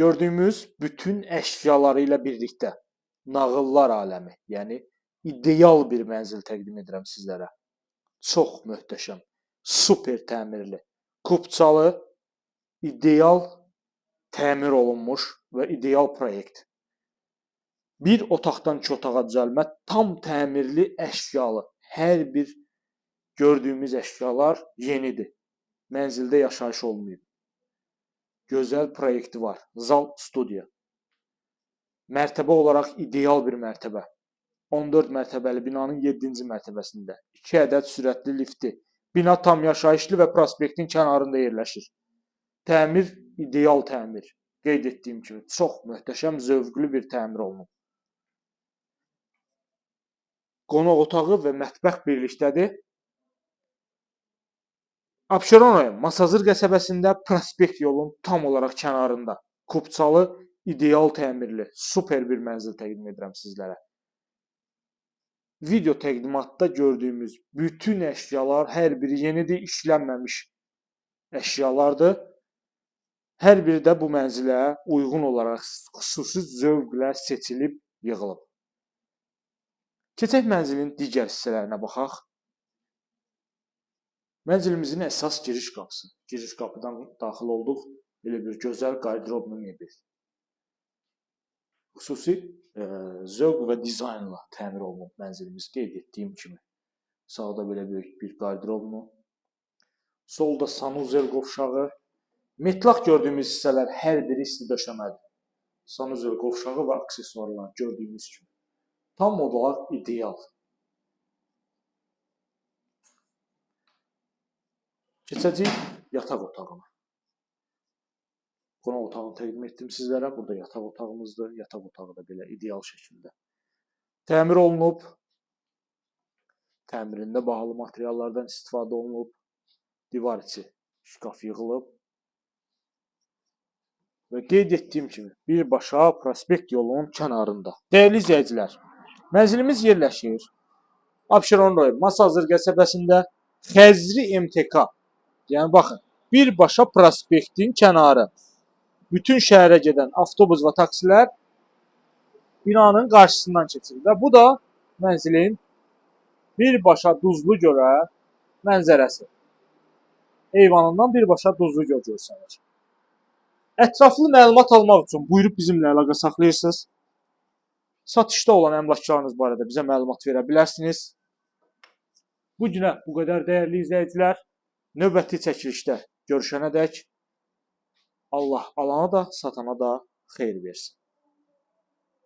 Gördüyümüz bütün əşyaları ilə birlikdə nağıllar aləmi, yəni ideal bir mənzil təqdim edirəm sizlərə. Çox möhtəşəm, super təmirli, kupçalı, ideal təmir olunmuş və ideal proyekt. Bir otaqdan iki otağa düzəlmə, tam təmirli əşyalı. Hər bir gördüyümüz əşyalar yenidir. Mənzildə yaşayış olmayıb. Gözəl proyekti var. Zal, studiya. Mərtəbə olaraq ideal bir mərtəbə. 14 mərtəbəli binanın 7-ci mərtəbəsində. 2 ədəd sürətli lifti. Bina tam yaşayışlı və prospektin kənarında yerləşir. Təmir ideal təmir. Qeyd etdiyim kimi çox möhtəşəm, zövqlü bir təmir olunub. Qonaq otağı və mətbəx birlikdədir. Abşeron rayon Masazır qəsəbəsində prospekt yolunun tam olaraq kənarında. Kupçalı, ideal təmirli, super bir mənzil təqdim edirəm sizlərə. Video təqdimatda gördüyümüz bütün əşyalar hər biri yenidir, işlənməmiş əşyalardır. Hər biri də bu mənzilə uyğun olaraq xüsusi zövqlə seçilib, yığılıb. Keçək mənzilin digər hissələrinə baxaq. Mənzilimizin əsas giriş qapısı. Giriş qapıdan daxil olduq. Belə bir gözəl qarderoblu mebel. Xüsusi zövq və dizaynla təmir olunub mənzilimiz, qeyd etdiyim kimi. Sağda belə böyük bir qarderoblu. Solda sanuzel qovşağı. Metlaq gördüyümüz hissələr hər biri isti döşəmədir. Sanuzel qovşağı və aksesuarlar gördüyümüz kimi. Tam olaraq ideal. Keçəcəyik yataq otağına. Qonaq otağını təqdim etdim sizlərə. Burada yataq otağımızdır. Yataq otağı da belə ideal şəkildə təmir olunub. Təmirində bahalı materiallardan istifadə olunub. Divar içi şkaf yığılıb. Və qeyd etdiyim kimi birbaşa prospekt yolunun kənarında. Dəyərli izləyicilər, mənzilimiz yerləşir Abşeron rayon Masazır qəsəbəsində Xəzri MTK. Yəni baxın, birbaşa prospektin kənarı. Bütün şəhərə gedən avtobus və taksilər binanın qarşısından keçir. Və bu da mənzilin birbaşa Duzlu gölə mənzərəsi. Eyvanından birbaşa Duzlu göl görsənir. Ətraflı məlumat almaq üçün buyurub bizimlə əlaqə saxlayırsınız. Satışda olan əmlaklarınız barədə bizə məlumat verə bilərsiniz. Bu günə bu qədər dəyərli izləyicilər. Növbəti çəkilişdə görüşənədək Allah alana da, satana da xeyir versin.